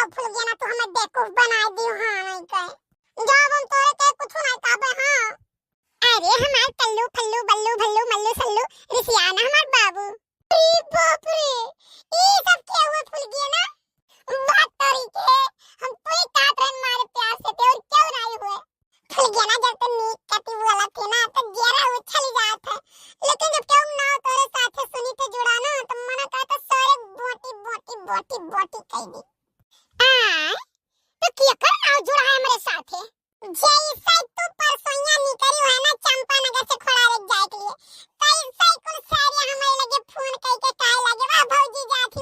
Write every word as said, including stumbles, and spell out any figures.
तो फुलगेना, तू हमें बेवकूफ बनाइ दियो, हाँ, नहीं कहे। जब हम तोरे के कुछ नहीं कहबे, हाँ। अरे हमार कल्लू, फल्लू, बल्लू, भल्लू, मल्लू, सल्लू, रिसिया ना हमार बाबू। अरे बाप रे, ई सब क्या हुआ फुलगेना? बात तोरी के, हम तो ही कहत रहन मारे प्यार से ते और क्यों नहीं हुए? फुलगेना जब तो नीक कति बोलत है ना, तो गेरा उछल जात है। लेकिन जब केहू ना तोरे साथे सुनी तो जुड़ा ना, तो मना कहता सारे बोटी, बोटी, बोटी, बोटी कह दी। आय, तो केकर नाव जुड़ा है हमरे साथे? जैसे तू परसोइया निकली है ना चंपानगर से खोड़ारे जाए के लिए, तैसे कुल सारे हमारे लगे फोन करके कहे लगे, "वाह भौजी जात ही